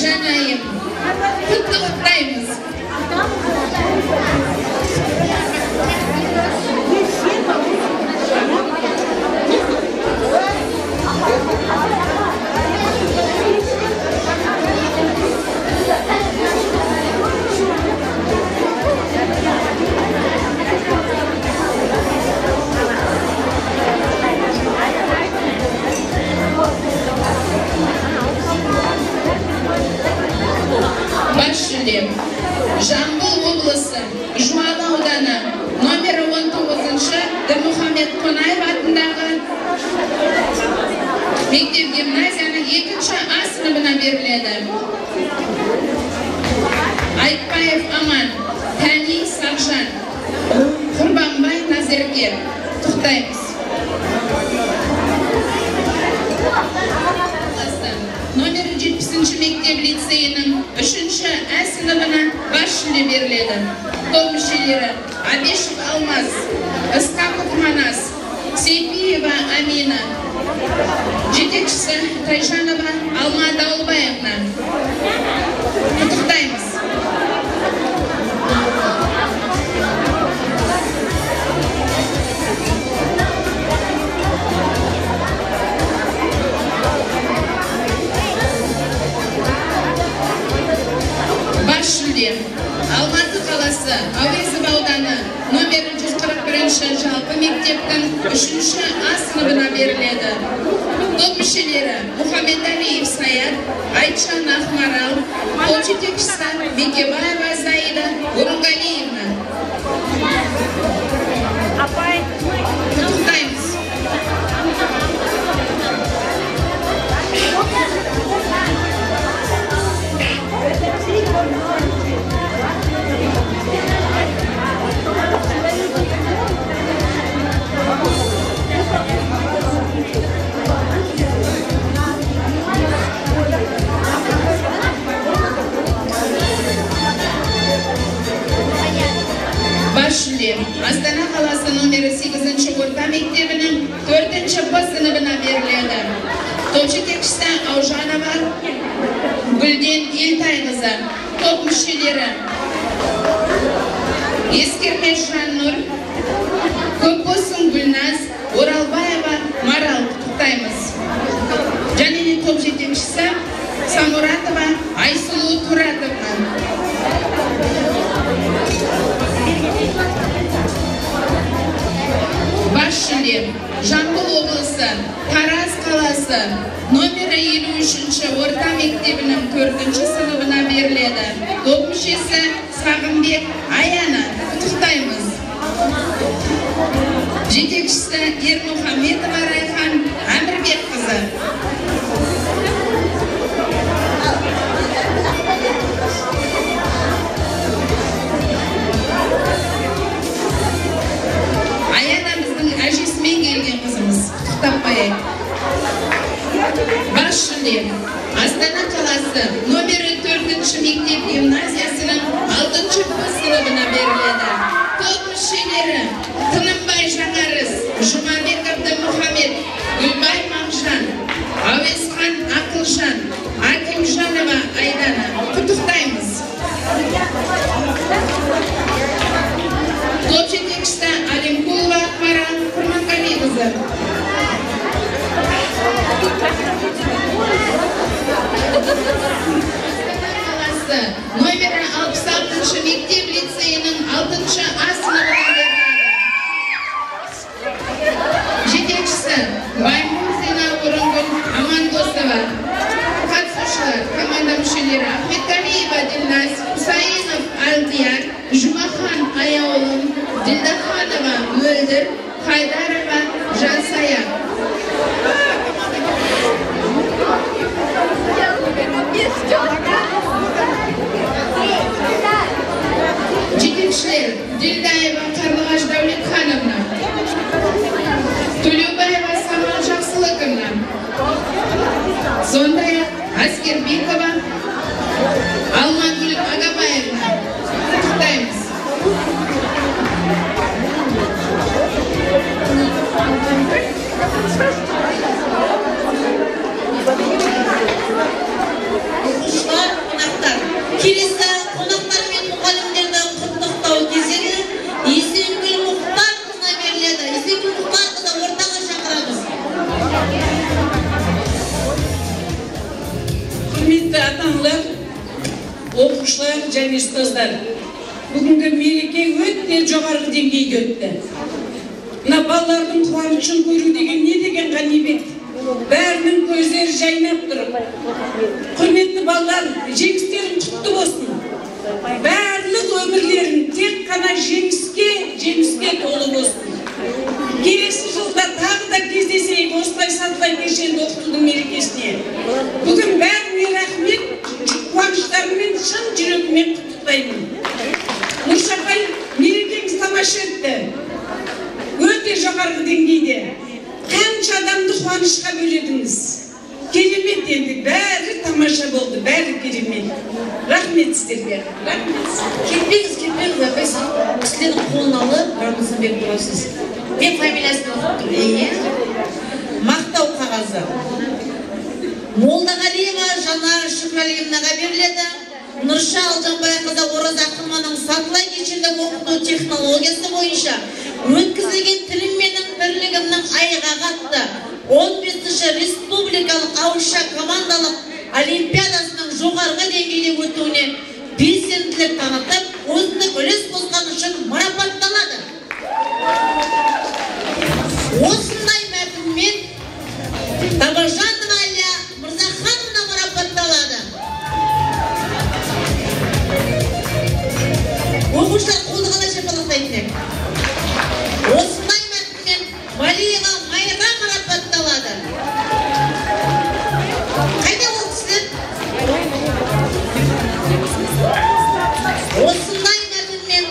Жанайым. Құттықтаймыз. Бас жүлде Жамбыл облысы Жуалы ауданы номері 19-шы Дінмұхамед Қонаев атындағы мектеп гимназияның 2-ші А сыныбына беріледі. Айтбаев Аман, Тәни Сақжан, Құрбанбай Назерке. Құттықтаймыз. Номері 70-ші мектеп лицейінің 3-ші А сыныбына бас жүлде беріледі. Топ мүшелері Абешев Алмаз, Ысқақов Манас, Сейпиева Амина, жетекшісі Тайжанова Алма Дауылбаевна. Құттықтаймыз. Бас жүлде Алматы қаласы Әуезов ауданы номері 141-ші жалпы мектептің 3-ші А сыныбына беріледі. Топ мүшелері Мұхаммедалиев Саят, Айтжан Ақмарал, топ жетекшісі Бекебаева Заида Орынғалиевна. Құттықтаймыз. Бас жүлде Астана қаласы номері 8-ші орта мектебінің 4-ші Б сыныбына беріледі. Топ жетекшісі Аужанова Гүлден Елтайқызы. Топ мүшелері Ескермеш Жаннұр, Көпбосын Гүлназ, Оралбаева Марал. Құттықтаймыз. Және де топ жетекшісі Самуратова Айсұлу Туратовна. Бас жүлде Жамбыл облысы Тараз қаласы номері 53-ші орта мектебінің 4-ші сыныбына беріледі. Топ мүшесі Сағынбек Аяна. Құттықтаймыз. Жетекшісі Ермұхаметова Райхан Әмірбекқызы. Аяна біздің әжесімен келген қызымыз. Құттықтап қояйық. Бас жүлде Астана қаласы номері 4-ші мектеп гимназиясының 6-шы Б сыныбына беріледі. Топ мүшелері Тынымбай Жаңарыс, Жұмабек Әбдімұхамед, Гүлбай Мағжан, Әуесхан Ақылжан, Акимжанова Айдана. Құттықтаймыз. Топ жетекшісі Алимкулова Ақмарал Құрманғалиқызы. Астана қаласы номері 66-шы мектеп лицейінің 6-шы А сыныбына беріледі. Жетекшісі Баймурзина Орынгүл Амандосова. Қатысушылар команда мүшелері Ахметқалиева Ділназ, Құсайынов Алдияр, Жұмахан Аяулым, Ділдаханова Мөлдір, Хайдарова Жансая. Жетекшілер Ділдаева Қарлығаш Дәулетхановна, Төлеубаева Самал Жақсылықовна, сондай-ақ Әскербекова Алмагүл Ағабаевна. Құттықтаймыз. Оқушылар Құрметті ата-аналар, оқушылар және ұстаздар, бүгінгі мереке өте жоғарғы деңгейде өтті. Мына балалардың қуанышын көру деген не деген ғанибет? Бәрінің көздері жайнап тұр. Құрметті балалар, жеңістерің құтты болсын. Барлық өмірлерің тек қана жеңіске толы болсын. Келесі жылда тағы да кездесейік осылай сатылай кешенді оқытудың мерекесіне. Бүгін бәріне рахмет, қуаныштарымен шын жүрегіммен құттықтаймын. Нұршапай, мерекеңіз тамаша өтті. Өте жоғарғы деңгейде. Қанша адамды қуанышқа бөледіңіз. Керемет енді, бәрі тамаша болды, бәрі керемет. Рахмет сіздерге, рахмет. Кетпеңіз, кетпеңіз, апай, сіз кісілердің қолын алып, грамотасын беріп тұрасыз. Мен фамилиясын оқып тұрмын. Мақтау қағазы. Молдағалиева Жанар Шүкірәлиевнаға беріледі. Нұрша Алжанбайқызы Оразақынованың сатылай кешенді оқыту технологиясы бойынша өткізілген тілім менің бірлігімнің айғағы атты 15-ші республикалық ауызша командалық олимпиадасының жоғарғы деңгейде өтуіне белсенділік танытып, өзіндік үлес қосқаны үшін марапатталады. Осындай мәтінмен Табажанова Әлия Мырзахановна марапатталады. Оқушылар қолды қалай шапалақтайтын еді? Осындай мәтінмен Валиева Майра марапатталады. Қайда ол кісілер? Осындай мәтінмен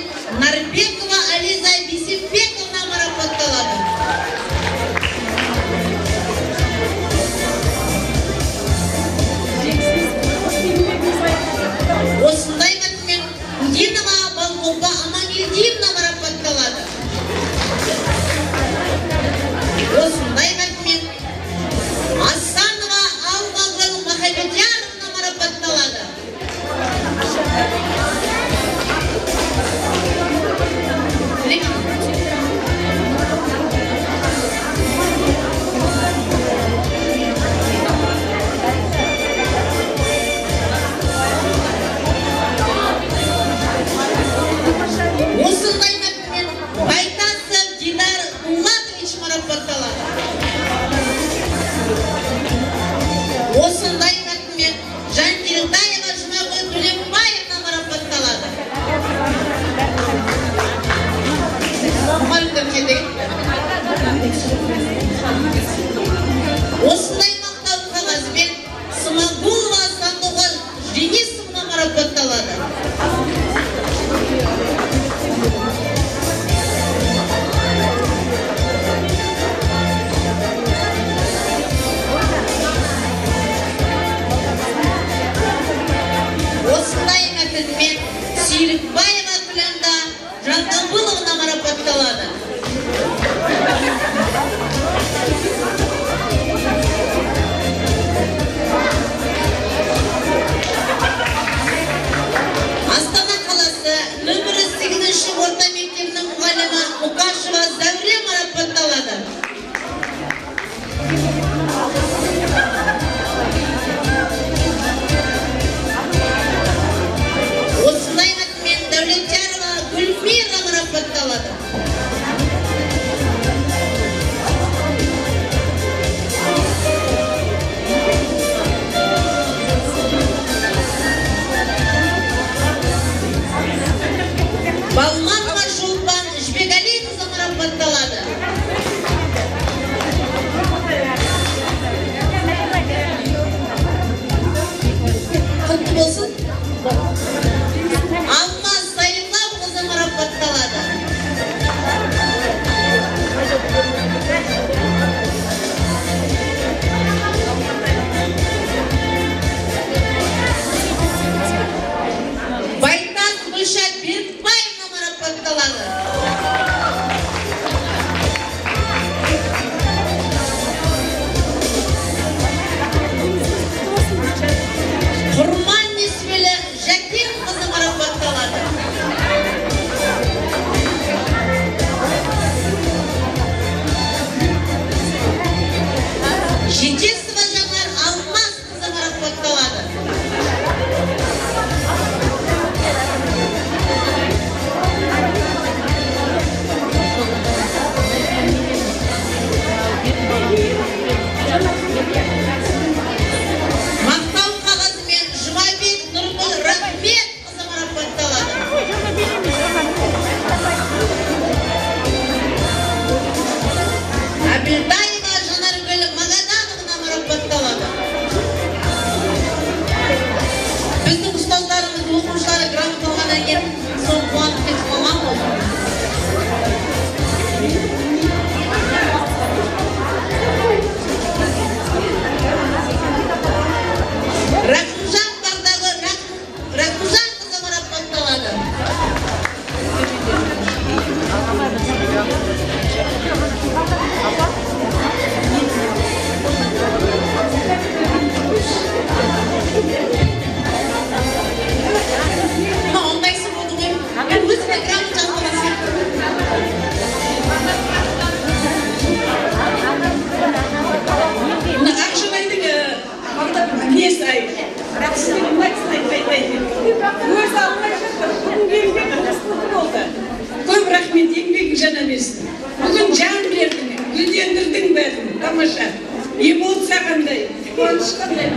Тамаша. Эмоция қандай, қуаныш қандай.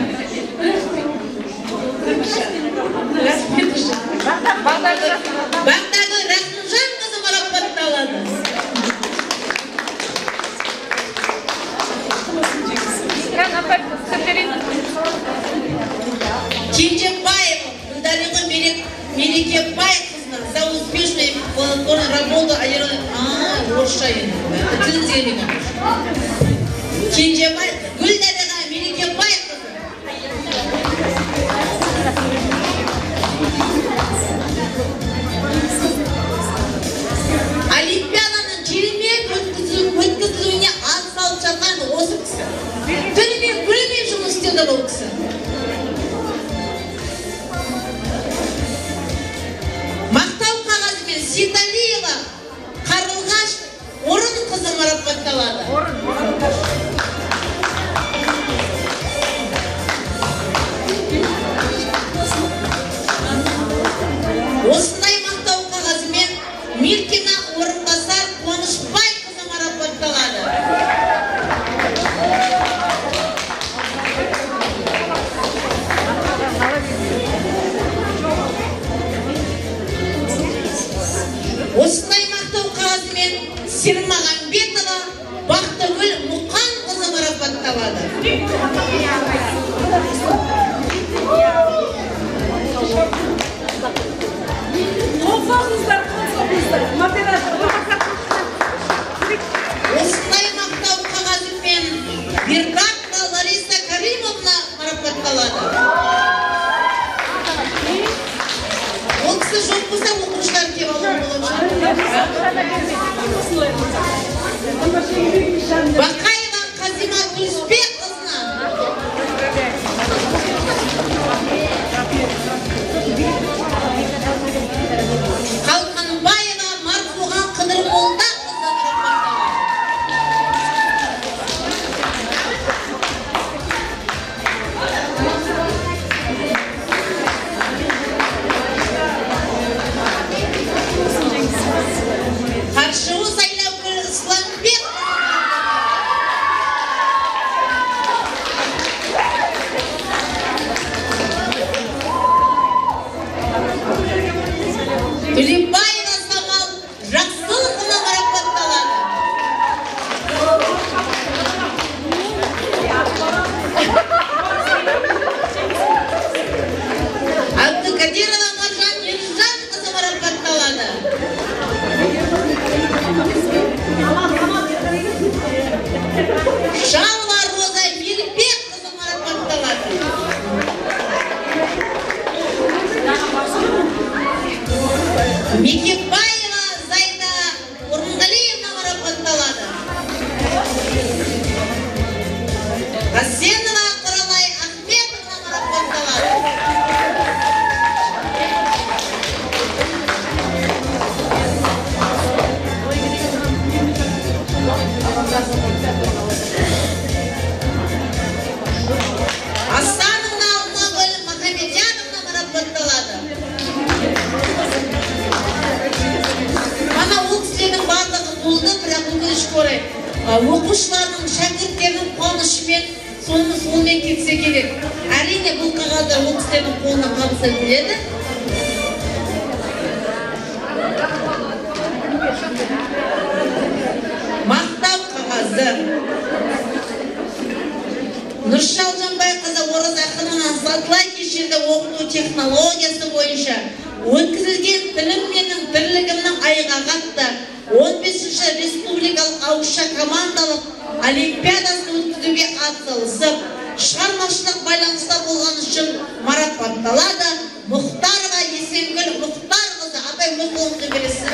Тамаша. Рахмет. Бақтагүл Рахымжанқызы марапатталады. Кенжебаева Гүлдариға Мерекебайқызына за успешную плодотворную работу. Орысша енді. Тілін. Кенжебай Гүлдариға Мерекебайқызы. Олимпиаданың керемет өткізілуіне атсалып жатқан осы кісі. Түнімен күнімен жұмыс істеді бұл кісі. Мақтау қағазымен Сейталиева Қарлығаш Орынқызы марапатталады. Осындай мақтау қағазымен Миркина Орынбасар Қуанышбайқызы марапатталады. Осындай мақтау қағазымен Сермағамбетова Бақтыгүл Мұқанқызы марапатталады. Қол соғыңыздар, қол соғыңыздар. Модератор. Осындай мақтау қағазымен Бердакова Лариса Каримовна марапатталады. Ол кісі жоқ болса, оқушылар келіп алуы болады. Бақаева Қазима Күлісбекқызына. Қалқанбаева Марфуға Қыдырмолдақызы марапатталады. Қаршығу Сайлаугүл Исламбекқызы. Төлебаева Самал Жақсылықова марапатталады. Абдыкадирова Маржан Ержанқызы марапатталады. Шалова Роза Мелбекқызы марапатталады. Мекебаева Зайда Орынғалиевна марапатталады. Хасенова Құралай Ахметовна марапатталады. Асановна Алмагүл Махамедяновна марапатталады. Ана ол кісілердің барлығы болды, бірақ өкінішке орай оқушылардың, шәкірттердің қуанышымен сонымен кетсе керек. Әрине, бұл қағаздар ол кісілердің қолына табыс етіледі. Мақтау қағазы. Нұршал Жанбайқызы Ораз ақынының Сатылай кешенді оқыту технологиясы бойынша өткізілген тілім менің тірлігімнің айғағы атты 15-ші республикалық ауызша командалық олимпиадасын өткізуге атсалысып, шығармашылық байланыста болған үшін марапатталады. Мұхтарова Есенгүл Мұхтарқызы. Апай, өз қолыңызды бересіз.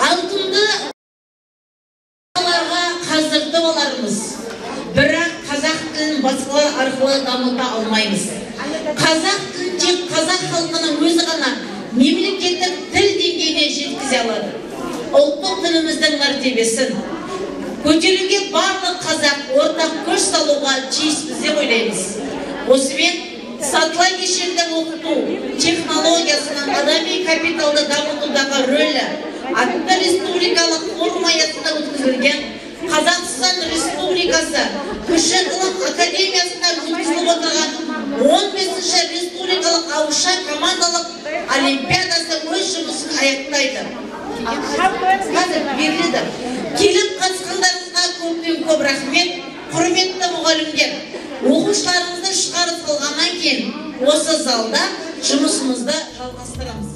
Алтынды балаларға қазірді балармыз. Бірақ қазақ тілін басқалар арқылы дамыта алмаймыз. Қазақ тілін тек қазақ халқының өзі ғана мемлекеттік тіл деңгейіне жеткізе алады. Ұлттық тіліміздің мәртебесін, Көтеруге барлық қазақ ортақ күш салуға тиіспіз деп ойлаймыз. Осымен сатылай кешенді оқыту технологиясының адами капиталды дамытудағы рөлі атты республикалық форум аясында өткізілген Қазақстан Республикасы Кіші ғылым академиясында өткізіліп отырған 15-ші республикалық ауызша командалық олимпиадасы өз жұмысын аяқтайды. Қазір беріледі. Келіп қатысқандарыңызға көптен көп рахмет. Құрметті мұғалімдер, оқушыларыңызды шығарып салғаннан кейін осы залда жұмысымызды жалғастырамыз.